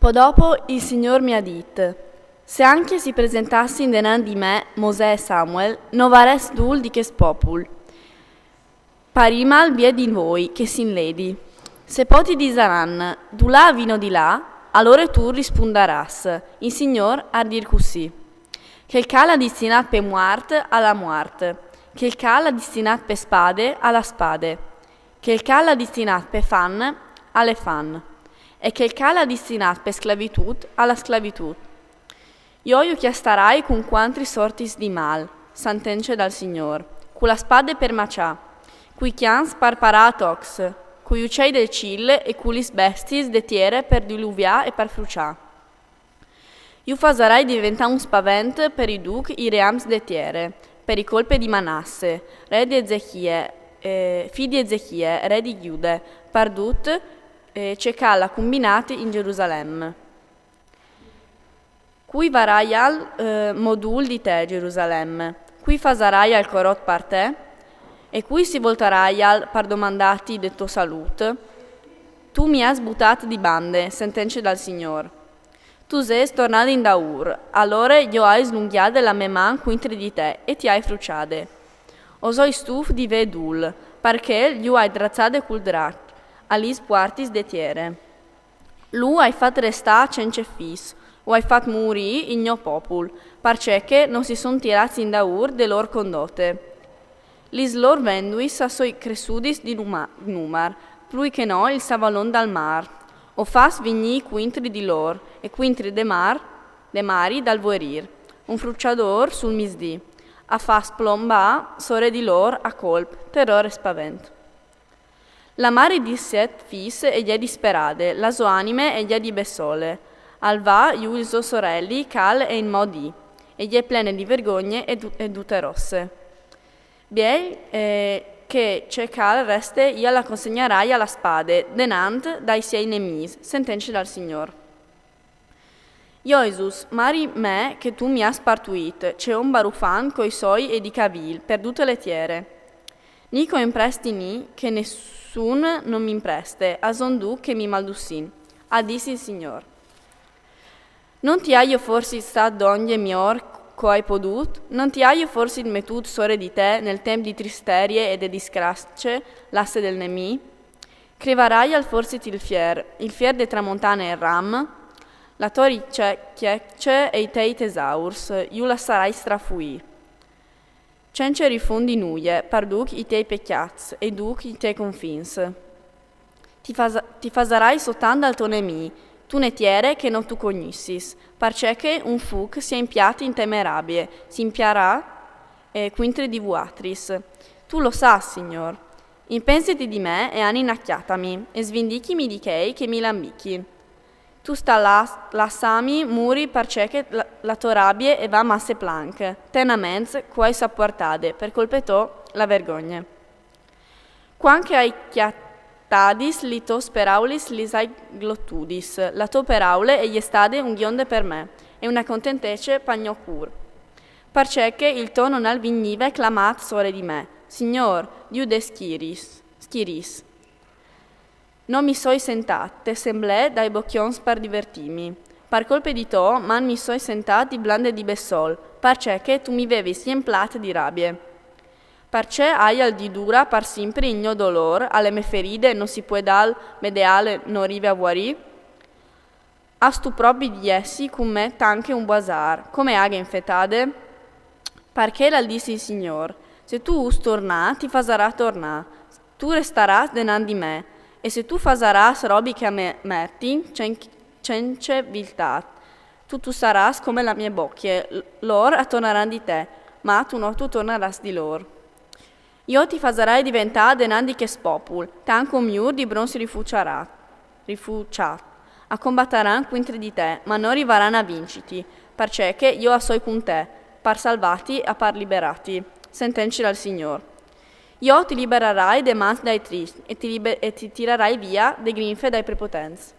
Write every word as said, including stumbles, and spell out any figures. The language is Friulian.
Po dopo il Signor mi ha dit: Se anche si presentassin denant di me Mosè e Samuel, no varès dul di chest popul. Parimal vie di voi che sin ledi. Se po ti disaran: Dulà vino di là, alore tu rispundaràs: Il Signor ha dir cussì: Chel ch'al ha distinat pe muart, a la muart. Chel ch'al ha distinat pe spade, a la spade. Chel ch'al ha distinat pe fan, a le fan. E chel ch'al ha distinat pe sclavitut, a la sclavitut. Jo ju chiastarai cun cuantri sortis di mal, sentence dal Signor, cu la spade per macià, cui chians par parà a tocs, cui ucei del cil e cu lis bestis de tiere per diluvià e par frucià. Ju fasarai diventà un spavent per i duc i reams de tiere, per i colpe di Manasse, re di Ezechie, eh, fi di Ezechie, re di Giude, par dut, eh, ce ch'al ha cumbinat in Gerusalem. Cui varaial, eh, modul di te, Gerusalem? Cui fasaraial corot par te? E cui si voltaraial par domandati de to salut? Tu mi has butat di bande, sentence dal Signor. Tu ses tornat indaur, alore jo hai slunghiade la me man cuintri di te e ti hai fruciade. O soi stuf di vè dul, parché ju hai drazzade cul drat, a lis puartis de tiere. Lu hai fat restà cence fis, u hai fat murì il gno popul, parcè che no si son tirats indaur de lor condote. Lis lor venduis a soi cressudis di numa-, numar, plui che no il savalon dal mar. O fas vignì cuintri di lor, e cuintri de mar, de mari dal vorir, un fruciador sul misdì. A fas plombà sore di lor a colp, terror e spavent. La mari di set fis e je disperade, la so anime e je di bessole. Al va ju il so soreli, cal e in modi, e je plene di vergogne e du-, e dute rosse. Biel, eh, che ce cal reste, ia la consegnarai a la spade, denant dai siei nemis, sentence dal Signor. Ioisus, mari me che tu mi has partuit, ce om barufan coi soi e di cavil, per dute le tiere. Ni co impresti ni, che nessun non mi impreste, a son du che mi maldussin, a dis il Signor. Non ti aio forsit stat dongje mior co hai podut? Non ti aio forsit metut sore di te nel temp di tristerie e de discrasce l'asse del nemì? Crivaraial forsit il fier, il fier de tramontane e ram? La tori ce-, chiecce e i tei tesaurs, ju lassarai strafuì. Cence rifundi nuie, par duc i tei pecjats e duc i tei confins. Ti fas-, ti fasarai sotant dal to nemì, tu ne tiere che no tu cognissis, parcè che un fuc si è impiat in te me rabie, si impiarà, eh, cuintri di vuatris. Tu lo sas, Signor. Impensiti di me e anina chiatami, e svindichimi di chei che mi lambichin. Tu sta las-, lassami muri parcè che la, la to rabie e va masse planc, tenaments cu hai sapuartade, per colpe to la vergogne. Cuant che hai chiatadis li tos peraulis lis hai glottudis, la to peraule e je stade un gjonde per me, e una contentece pa gno cur. Parcè che il to non al vignive clamat sore di me, Signor, Diu de schiris, schiris. No mi soi sentat te semblè dai bocjons par divertimi. Par colpe di to, man mi soi sentat di blande di bessol, parcè che tu mi vevis jemplat di rabie. Parcè aial di dura par simpri il gno dolor, a le me feride no si pue dal me deale no rive a vuarì? Astu propi di jessi cun me tanche un buasar, come aghe infetade? Parcè l'al dis il Signor: Se tu us tornà, ti fasarà tornà. Tu restaràs denant di me, e se tu fasaràs robi che a me mertin, cen-, cence viltat. Tu tussaràs come la mie bocje, l-, lor a tornaran di te, ma tu no tu tornaràs di lor. Jo ti fasarai diventà denant di chest popul, tanco un miur di bronz rifuciarat, rifuciat. A combataran cuintri di te, ma no rivaran a vinciti, parcè che jo a soi cun te, par salvati e par liberati, sentence dal Signor. Jo ti liberarai de mans dai triscj, e ti libe-, e ti tirarai via de grinfe dai prepotents.